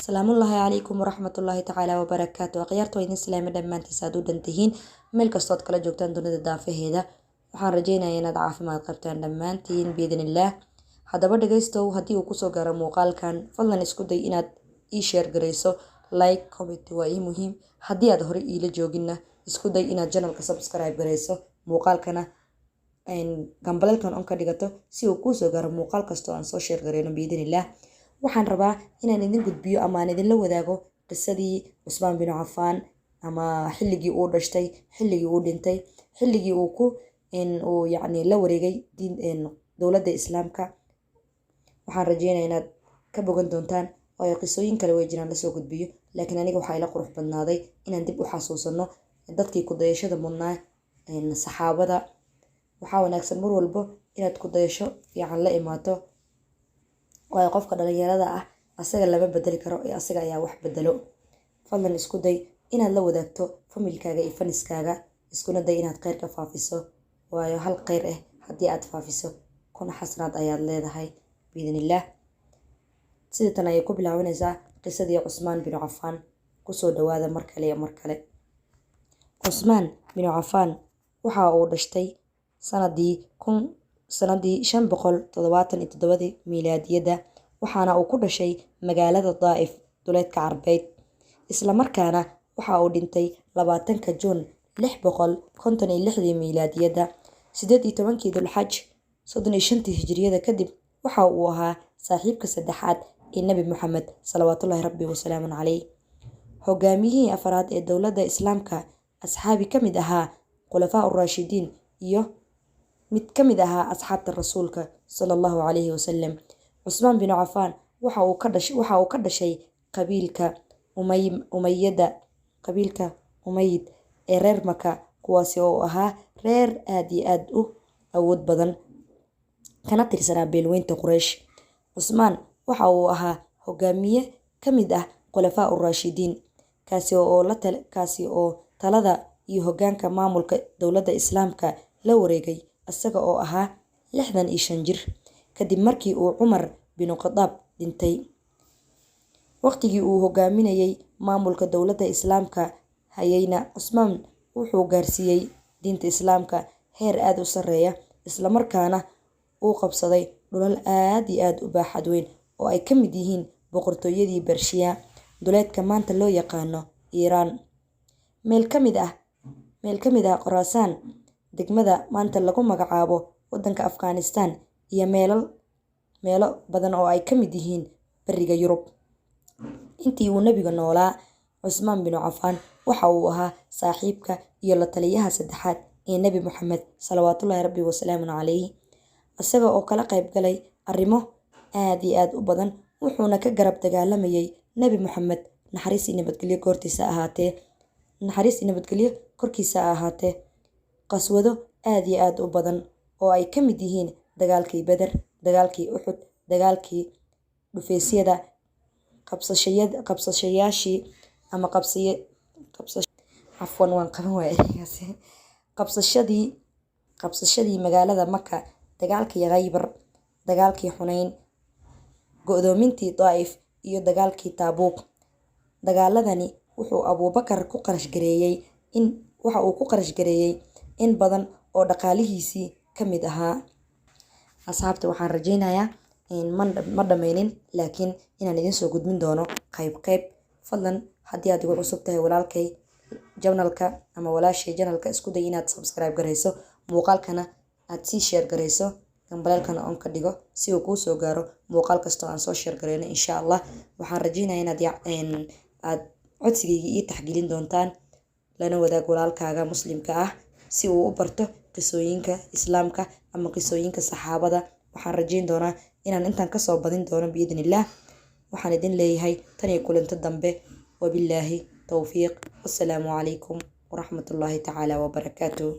Salaamullaahi calaykum waraxmatullaahi tacaala wabarakaatu. Akhyaarta, waa idin salaamay dhammaantiis aad u dhantihiin meel kastood kala joogtaan dunida daafaheeda. Waxaan rajeynayaa inaad caafimaad qabtaan dhammaantiin, biidnillaah. Haddaba dhegaystow, haddii uu kusoo gaaro muuqaalkan, fadlan isku day inaad ii share garayso, like, comment waa ii muhiim. Haddii aad hore iila jooginna, isku day inaad channelka subscribe garayso, muuqaalkana gambaleelkan on ka dhigato si uu kuusoo gaaro muuqaal kastoo aan soo share garayno, biidnillaah. Waxaan rabaa inaan idin gudbiyo ama aan idinla wadaago qisadii Cusmaan binu Cafaan, ama xilligii uu dhashtay, xilligii uu dhintay, xilligii uu ku uu yacni la wareegay diin dowladda Islaamka. Waxaan rajeynaya inaad ka bogan doontaan, waayo qisooyin kale way jiraan lasoo gudbiyo, laakiin aniga waxaa ila qurux badnaaday inaan dib u xasuusano dadkii kudayashada mudnaa, saxaabada. Waxaa wanaagsan mar walbo inaad kudayasho fiican la imaato, waayo qofka dhalinyarada ah asaga lama bedeli karo ee asaga ayaa wax bedelo. Fadlan isku day inaad la wadaagto familykaaga iyo friendskaaga, iskuna day inaad kheyrka faafiso, waayo hal kheyr ah haddii aad faafiso, 1000 xasanaad ayaad leedahay, biidnillaah. Sida tan ayay ku bilaabanaysaa qisadii Cusmaan binu Cafaan. Kusoo dhawaada mar kale iyo mar kale. Cusmaan binu Cafaan waxa uu dhashtay sanadii 577-dii miilaadiyadda, waxaana uu ku dhashay magaalada Daa'if, duleedka Carbeed. Islamarkaana waxa uu dhintay 20-ka Juun 656-dii miilaadiyadda, 18-kii Dulxaj 35-tii hijriyada. Kadib waxa uu ahaa saaxiibka saddexaad ee Nabi Muxamed, salawaatullaahi rabbi wasalaamun caleyh, hogaamiyihii afaraad ee dowladda Islaamka, asxaabi ka mid ahaa khulafaa uraashidiin iyo mid ka mid ahaa asxaabta Rasuulka, sala Allahu calayhi wasalam. Cusmaan binu Cafaan waxa uu ka dhashay qabiilka Umayada, qabiilka Umayid ee reer Maka, kuwaasi oo ahaa reer aad iyo aad u awood badan, kana tirsanaa beelweynta Quraysh. Cusmaan waxa uu ahaa hogaamiye ka mid ah khulafaa uraashidiin, kaasi oo talada iyo hogaanka maamulka dowladda Islaamka la wareegay isaga oo ahaa 65 jir, kadib markii uu Cumar binu Khadaab dhintay. Waqtigii uu hogaaminayay maamulka dowladda Islaamka hayayna, Cusmaan wuxuu gaarsiiyey diinta Islaamka heer aad u sarreeya, islamarkaana uu qabsaday dhulal aad iyo aad u baaxad weyn oo ay ka mid yihiin boqortooyadii Bershiya, duleedka maanta loo yaqaano Iiraan, meel ka mid ah Khoraasaan, degmada maanta lagu magacaabo wadanka Afghanistan, iyo meelo badan oo ay ka mid yihiin bariga Yurub. Intii uu Nebiga noolaa, Cusmaan binu Cafaan waxa uu ahaa saaxiibka iyo la taliyaha saddexaad ee Nebi Moxamed, salawaatullaahi rabbi wasalaamun caleyh, isaga oo kala qayb galay arrimo aad iyo aad u badan, wuxuuna ka garab dagaalamayay Nebi Moxamed, naxariis iyo nabadgelyo goortiisa ahaatee, naxariis iyo nabadgelyo korkiisa ahaatee, qaswado aad iyo aad u badan oo ay ka mid yihiin dagaalkii Beder, dagaalkii Uxud, dagaalkii dhufeysyada, qabsashayaashii ama qabsiye, cafwan, waan qaban waaya ereygaasi, qabsashadii magaalada Maka, dagaalkii Khaybar, dagaalkii Xuneyn, go'doomintii Daa'if iyo dagaalkii Taabuuk. Dagaaladani wuxuu Abuubakar ku qarash gareeyey in waxa uu ku qarash gareeyey in badan oo dhaqaalihiisii ka mid ahaa. Asxaabta, waxaan rajeynayaa ma dhameynin, laakiin inaan idin soo gudbin doono qayb qayb. Fadlan haddii aad igu cusub tahay, walaalkay channelka ama walaashay channelka, isku day inaad subscribe garayso, muuqaalkana aad sii share garayso, gambaleelkana on ka dhigo si uu kuu soo gaaro muuqaal kastoo aan soo share garayno, insha Allah. Waxaan rajeynayaa inaad aad codsigayga ii taxgelin doontaan, lana wadaag walaalkaaga Muslimka ah si uu u barto qisooyinka Islaamka ama qisooyinka saxaabada. Waxaan rajeyn doonaa inaan intaan kasoo badin doono, biidnillaah. Waxaan idin leeyahay tan iyo kulanto dambe, wabillaahi towfiiq, wassalaamu calaykum waraxmatullaahi tacaala wabarakaatuh.